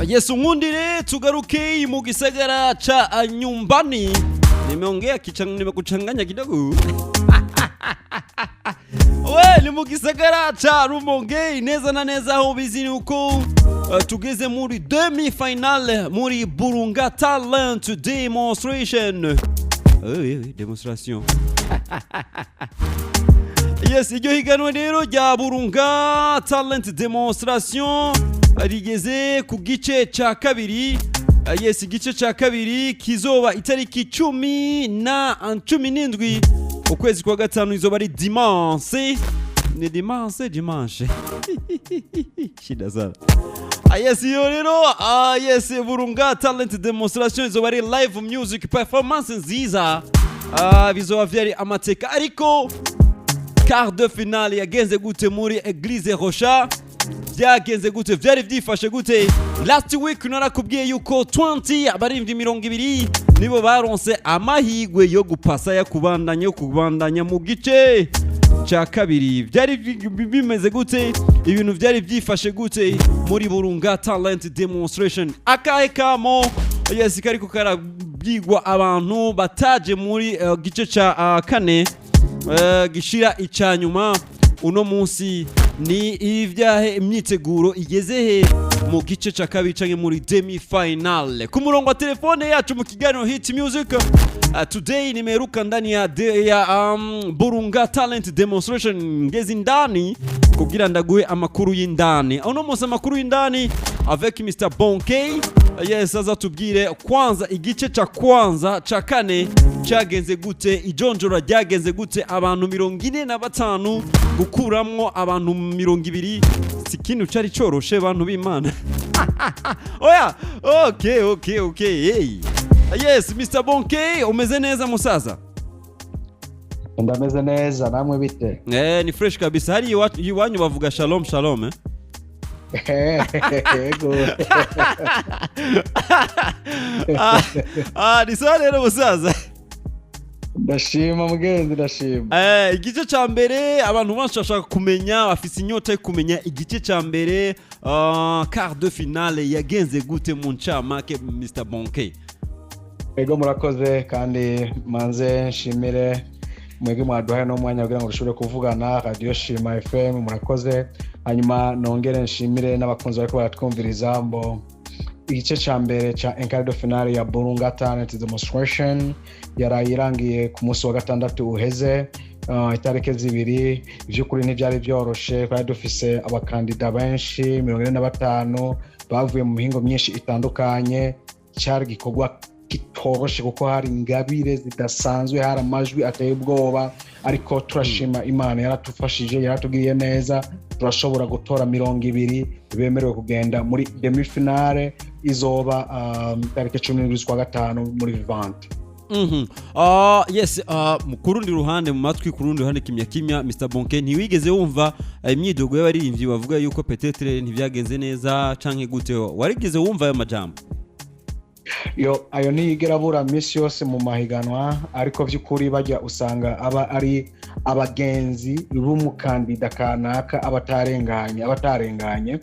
Yesu, nkundire tugaruke mu gisagara cha nyumbani. Nimeongea nimekuchanganya kidogo. We ni mu gisagara cha Rumonge neza na neza, aho bizi ni uko tugeze muri demi finale muri Burunga Talent Demonstration. Oui, oui, demonstration. Yes, iryo higanwa rero rya Burunga Talent Demonstration rigeze ku gice ca kabiri. Yes, igice ca kabiri kizoba itariki 17 ukwezi kwa gatanu, izoba ari dimanche. Ni dimanche, dimanche, shida sana. Yes, iyo rero, yes, Burunga Talent Demonstration izoba ari live music performance nziza. Bizoba vyari amateka. Ariko quart de finale yagenze gute muri Eglise Rocha? Byagenze gute? Vyari vyifashe gute? Last week narakubwiye yuko 20 abaririmbyi 20 nibo baronse amahigwe yo gupasa, ya kubandanya, yo kubandanya mu gice cya kabiri. Byari bimeze gute? Ibintu byari byifashe gute muri Burunga Talent Demonstration? Akahe kamo, yes, kariko karabwigwa abantu bataje muri gice ca kane gishira ica nyuma uno munsi? Ni ivyahe? Imyiteguro igeze he mu gice ca kabiri canke muri demi finale? Ku murongo wa telefone yacu mu kiganiro Hit Music Today, nimeruka ndani ya Burunga Talent Demonstration, ngeze indani kugira ndaguhe amakuru y'indani. Uno munsi amakuru y'indani avec Mr Bonkey. Yes, aza tubwire kwanza igice ca kwanza ca kane cyagenze gute, ijonjora ryagenze gute, abantu 45 gukuramwo abantu 20 si ikintu cari coroshe, bantu b'Imana. Oya, okay, hey. Yes, Mr Bonkey, umeze neza musaza? Ndameze neza, namwe bite? Eh, ni fresh kabisa. Hari iwanyu bavuga shalom shalom, eh? Yego. Ah, ni sawa rero musaza. Ndashima mugenzi, ndashima. Igice ca mbere, abantu benshi bashaka kumenya, bafise inyota yo kumenya igice ca mbere, quart de finale yagenze gute mu ncamake, Mr Bonke? Ego, murakoze, kandi manze nshimire mwebwe mwaduhaye n'umwanya kugira ngo dushobore kuvugana, Radio Shima FM, murakoze. Hanyuma nongere nshimire n'abakunzi bariko baratwumviriza. Mbo igice ca mbere ca quart de finale ya Burunga Talent Demonstration yaraye irangiye ku munsi wa gatandatu uheze, itariki 2. Ivy'ukuri ntivyari vyoroshe, twari dufise abakandida benshi, 45 bavuye mu mihingo myinshi itandukanye. Cari igikorwa kitoroshe kuko hari ingabire zidasanzwe, hari amajwi ateye ubwoba, ariko turashima Imana yaratufashije, yaratugiriye neza, turashobora gutora 20 bemerewe kugenda muri demi finale izoba tariki 17 z'ukwa gatanu muri Vivante. Yes, ku rundi ruhande, mu matwi, ku rundi ruhande, kimya kimya, Mr Bonke, ntiwigeze wumva imyidogo y'abaririmbyi bavuga yuko peut-être ntibyagenze neza canke gute? Warigeze wumva ayo majambo? Yo, ayo ntiyigera abura minsi yose mu mahiganwa, ariko by'ukuri bajya usanga aba ari abagenzi b'umukandida kanaka abatarenganye.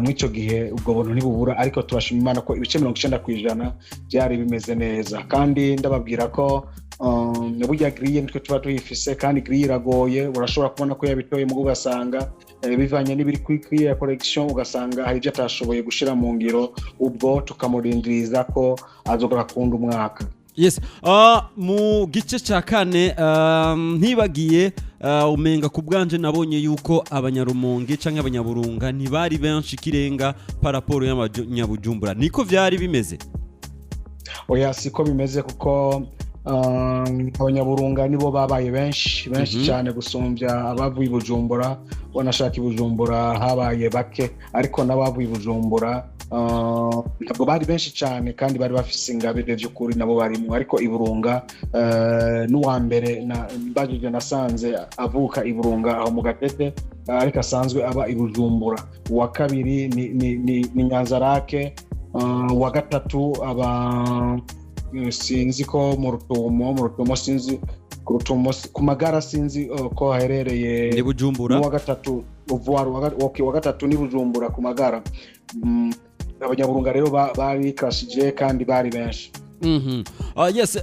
Muri icyo gihe ubwo buntu ntibubura, ariko turashima Imana ko ibice 90% byari bimeze neza. Kandi ndababwira ko burya grille nitwe tuba tuyifise, kandi grille iragoye. Urashobora kubona ko yabitoye mugo, ugasanga bivanye n'ibiri kuri grille ya correction, ugasanga hari ibyo atashoboye gushira mu ngiro, ubwo tukamurindiriza ko azogaruka kundi umwaka. Yes, mu gice cya kane, ntibagiye, umenga ku bwanje nabonye yuko Abanyarumonge canke Abanyaburunga ntibari benshi kirenga par rapport y'Abanyabujumbura. Niko vyari bimeze? Oya, siko bimeze, kuko Abanyaburunga nibo babaye benshi benshi cyane gusumbya abavuye i Bujumbura. Wanashaka i Bujumbura habaye bake, ariko n'abavuye i Bujumbura ntabwo bari benshi cyane, kandi bari bafise ingabire by'ukuri nabo barimo. Ariko i Burunga, n'uwa mbere mbajije nasanze avuka i Burunga aho mu Gatete, ariko asanzwe aba i Bujumbura. Uwa kabiri ni Nyanzarake, uwa gatatu aba sinzi ko mu Rutumo, sinzi ku Rutumo, ku Magara, sinzi ko haherereye. Ni Bujumbura. N'uwa gatatu uvuwari, okay, uwa gatatu ni Bujumbura ku Magara. Abanyaburunga rero barikrashije kandi bari benshi. Yes,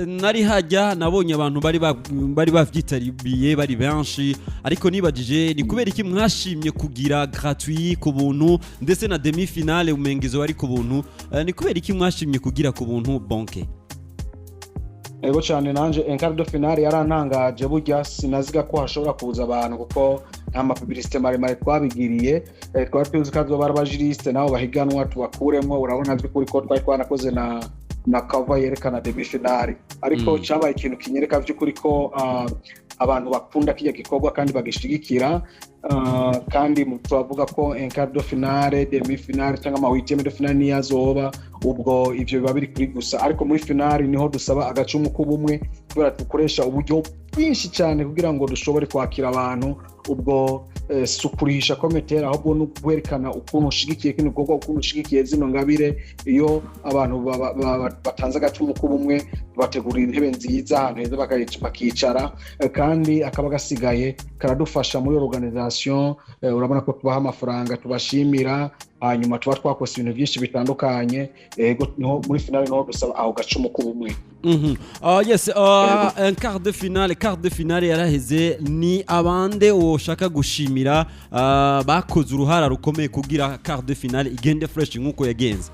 nari hajya nabonye abantu bari bavyitaribiye bari benshi, ariko nibajije ni kubera iki mwashimye kugira gratuit, ku buntu, ndetse na demi finale umengizo bari ku buntu. Ni kubera iki mwashimye kugira ku buntu bonke? Ego cyane, nanje en quart de finale yarantangaje. Burya sinaziga ko hashobora kuza abantu kuko nta ma publicité maremare twabigiriye. Twari tuzi ko azoba ari aba juristes nabo bahiganwa tubakuremwo. Urabona by'ukuri ko twari twanakoze na cover yerekana demi finale, ariko cyabaye ikintu kinyereka by'ukuri ko abantu bakunda kijya gikorwa kandi bagishigikira. Kandi turavuga ko en quart de finale, demi finale cyangwa ama huitième de finale niyo azoba, ubwo ivyo biba biri kuri gusa, ariko muri finale niho dusaba agacumu k'ubumwe kubera dukoresha uburyo bwinshi cyane kugira ngo dushobore kwakira abantu. Ubwo si ukurihisha komiteri, ahubwo no kwerekana ukuntu ushigikiye kino gikorwa, ukuntu ushigikiye zino ngabire. Iyo abantu batanze agacumu k'ubumwe, bategurira intebe nziza ahantu heza bakicara, kandi akaba gasigaye karadufasha muri organisation. Urabona ko tubaha amafaranga tubashimira, hanyuma tuba twakoze ibintu byinshi bitandukanye. Ego, niho muri finale niho dusaba aho gacumu k'ubumwe. Yes, un quart de finale, quart de finale yaraheze. Ni abande woshaka gushimira bakoze uruhara rukomeye kugira quart de finale igende fresh nkuko yagenze?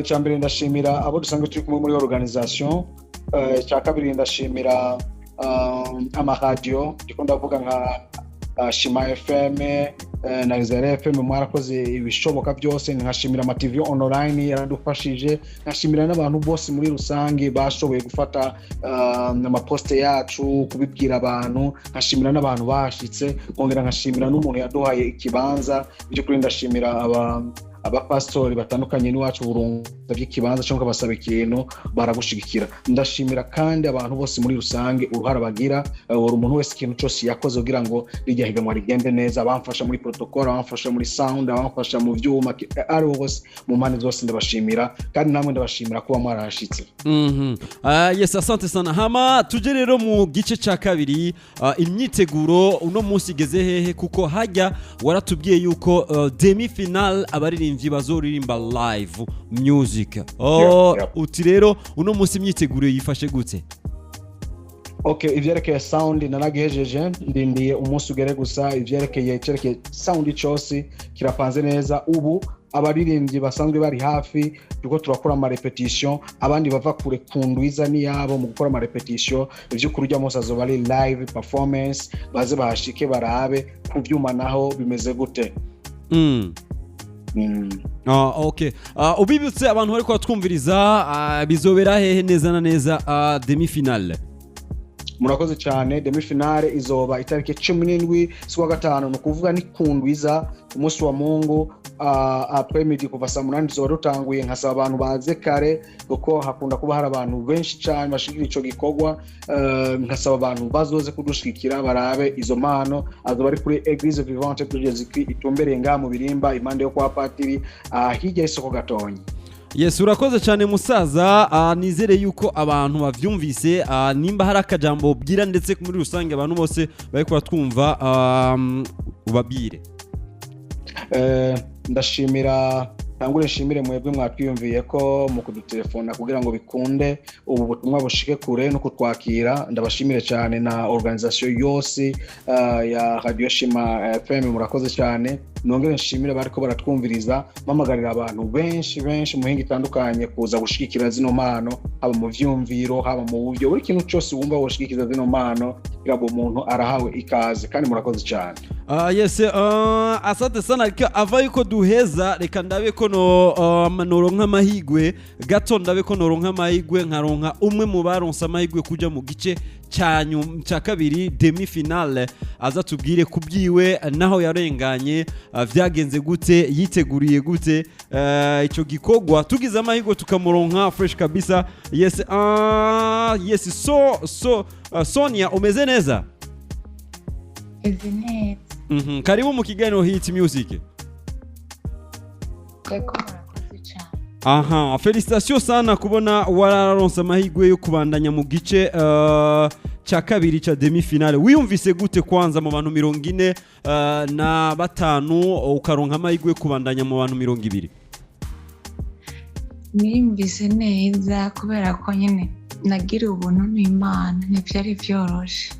Icya mbere ndashimira abo dusanzwe turi kumwe muri organisation. Icya kabiri ndashimira amaradiyo, ndiko ndavuga nka Shima FM na Izere FM, mwarakoze ibishoboka byose. Nkashimira ama TV online yaradufashije, nkashimira n'abantu bose muri rusange bashoboye gufata amaposte yacu kubibwira abantu, nkashimira n'abantu bashitse, nkongera nkashimira n'umuntu yaduhaye ikibanza. By'ukuri ndashimira abapasitori batandukanye n'iwacu Burunga by'ikibanza cyangwa basaba ikintu baragushigikira. Ndashimira kandi abantu bose muri rusange uruhara bagira, buri umuntu wese ikintu cyose yakoze kugira ngo rijya higanwa rigende neza, abamfasha muri protocol, abamfasha muri sound, abamfasha mu byuma, ari bo bose mu mpande zose ndabashimira, kandi namwe ndabashimira kuba mwarahashitse. Yes, asante sana. Hama tuje rero mu gice ca kabiri. Imyiteguro uno munsi igeze hehe? Kuko hajya waratubwiye yuko demi final abaririmbyi bazoririmba live music. Oh, uti rero uno munsi imyiteguro yifashe gute? Okay, ivyerekeye sound naragihejeje, ndindiye umunsi ugere gusa. Ivyerekeye icyerekeye sound cyose kirapanze neza. Ubu abaririmbyi basanzwe bari hafi turiko turakora ama répétition, abandi bava kure ku ndwiza niyabo mu gukora ama répétition. Ivy'ukuri urya munsi azoba ari live performance, baze bahashike barabe ku vyuma naho bimeze gute. Ah, okay. Ubibutse abantu bariko batwumviriza, bizobera hehe neza na neza demi finale? Murakoze cyane. Demi finale izoba itariki 17 z'ukwa gatanu, ni ukuvuga ni ku ndwiza, umunsi wa Mungu, après midi, kuva saa 8 tuzoba dutanguye. Nkasaba abantu baze kare kuko hakunda kuba hari abantu benshi cyane bashigikira ico gikorwa. Nkasaba abantu bazoze kudushigikira barabe izo mpano. Azoba ari kuri Église Vivante de Jésus Christ itumbereye ngaha mu Birimba, impande yo kwa patiri, hirya y'isoko gatonyi. Yes, urakoze cyane musaza. Nizere yuko abantu bavyumvise. Nimba hari akajambo bwira ndetse muri rusange abantu bose bari kuratwumva, ubabwire. Ndashimira, ntangure nshimire mwebwe mwatwiyumviye ko mu kudutelefona kugira ngo bikunde ubu butumwa bushike kure no kutwakira. Ndabashimire cyane na organisation yose ya Radio Shima FM, murakoze cyane. Nongere nshimire bariko baratwumviriza, mpamagarira abantu benshi benshi mu mihingo itandukanye kuza gushigikira zino mpano, haba mu vyumviro, haba mu buryo, buri kintu cyose wumva woshigikiza zino mpano, kugira ngo umuntu arahawe ikaze, kandi murakoze cyane. Yes, asante sana. Reka ava yuko duheza, reka ndabe ko no noronka amahigwe gato, ndabe ko noronka amahigwe nkaronka umwe mu baronse amahigwe kuja mu gice cya kabiri, demi finale, aza tubwire kubyiwe naho yarenganye, vyagenze gute, yiteguriye gute ico gikorwa. Tugize amahigwe tukamuronka, fresh kabisa. Yes, yes, so Sonia, umeze neza? Meze neza. Karibu mu kiganiro Hit Music. Yego, murakoze cyane. Aha, félicitations sana kubona wararonse amahirwe yo kubandanya mu gice. cya kabiri cya demi finale. Wiyumvise gute kwanza mu bantu 45 ukaronka amahirwe yo kubandanya mu bantu 20? Niyumvise neza kubera ko nyine nagira ubuntu n'Imana, ntibyari byoroshe.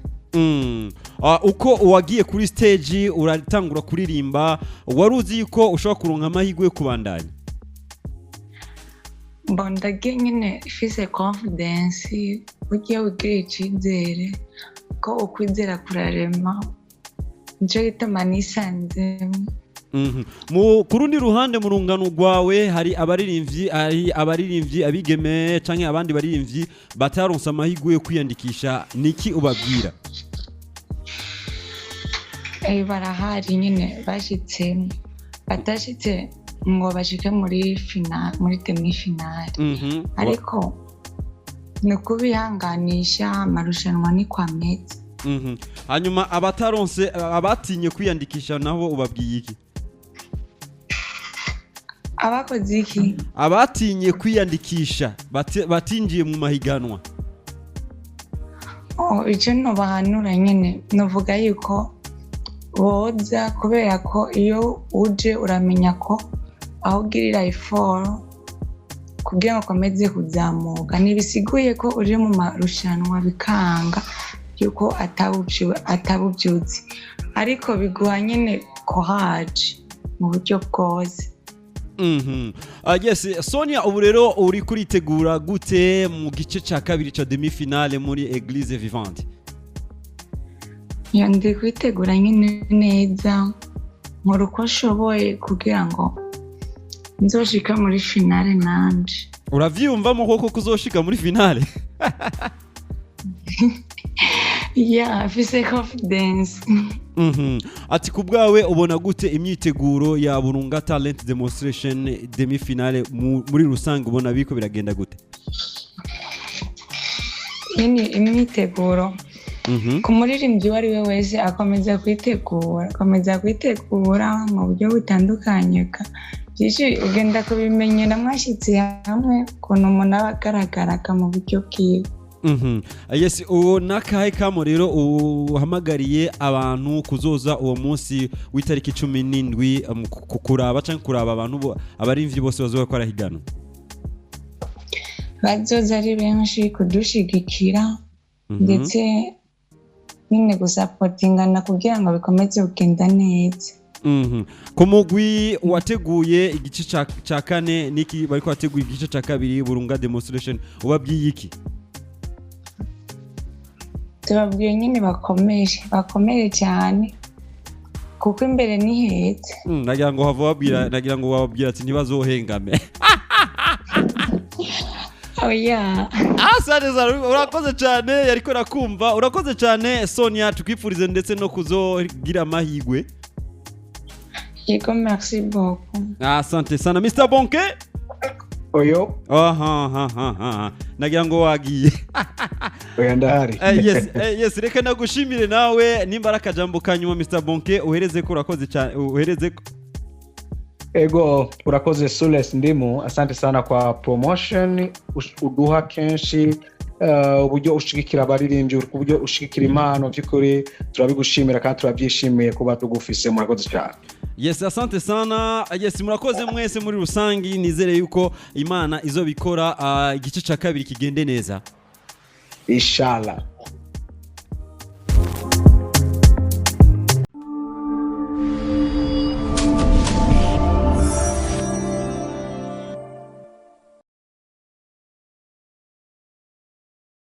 Uko wagiye kuri stage uratangura kuririmba, wari uzi yuko ushobora kuronka amahirwe yo kubandanya? Mbona ndagiye nyine ifise confidence, burya wigira icizere ko ukwizera kurarema, nicyo gituma nisanzemo. Ku rundi ruhande, mu rungano rwawe hari abaririmbyi abigeme canke abandi baririmbyi bataronse amahirwe yo kwiyandikisha, niki ubabwira? Barahari nyine bashitse, batashitse ngo bashike muri finale, muri demi finale. Ariko ni ukubihanganisha, amarushanwa ni kwa meza. Hanyuma abataronse, abatinye kwiyandikisha nabo ubabwiye iki? Abakoze iki? Abatinye kwiyandikisha, batinjiye mu mahiganwa. Oh, icyo ntubahanura nyine, nuvuga yuko boza, kubera ko iyo uje uramenya ko aho ugirira effort kugira ngo ukomeze kuzamuka. Ntibisiguye ko uri mu marushanwa bikanga yuko atabubyutse, ariko biguha nyine courage mu buryo bwose. Yes, Sonia, ubu rero uri kuritegura gute mu gice ca kabiri ca demi finale muri Eglise Vivante? Iyo ndi kwitegura nyine neza, nkora uko nshoboye kugira ngo nzoshike muri finale nanje. Uravyiyumvamo koko kuzoshika muri finale? Yeah, mfise confidence. Ati ku bwawe ubona gute imyiteguro ya Burunga Talent Demonstration demi finale muri rusange, ubona biko biragenda gute? Nyine imyiteguro, ku muririmbyi uwo ari we wese akomeza kwitegura, akomeza kwitegura mu buryo butandukanye. Byinshi ugenda kubimenyera mwashyitse hamwe, ukuntu umuntu aba agaragaraga mu buryo bwiwe. Yes, uwo nakahe kamo rero uhamagariye abantu kuzoza uwo munsi w'itariki 17 kuraba canke kuraba abantu abarimvyi bose bazoba ko arahiganwa? Bazoza ari benshi kudushigikira, ndetse nyine gusapotingana kugira ngo bikomeze kugenda neza. Ku mugwi wateguye igice ca kane niki bariko bateguye igice ca kabiri Burunga Demonstration, ubabwiye iki? Tubabwiye nyine bakomere, bakomere cyane kuko imbere ni heza. Nagira ngo hava babwira, nagira ngo bababwira ati ntibazohengame. Oya. Asante sana, urakoze cyane, yariko rakumva. Urakoze cyane Sonia, tukwifurize ndetse no kuzogira amahigwe. Yego, merci beaucoup. Asante sana, Mr Bonke. Oyo. Aha ha ha ha, nagira ngo wagiye. Oya, ndahari. Yes, yes, reka nagushimire nawe. Nimba ari akajambo ka nyuma, Mr Bonke, uhereze ko, urakoze cyane, uhereze ko. Ego, urakoze Sules Ndimu, asante sana kwa promotion uduha kenshi, uburyo ushigikira abaririmbyi, uburyo ushigikira impano, by'ukuri turabigushimira kandi turabyishimiye kuba tugufise. Murakoze cyane. Yes, asante sana. Yes, murakoze mwese muri rusangi. Nizere yuko Imana izobikora, igice ca kabiri kigende neza. Inshallah.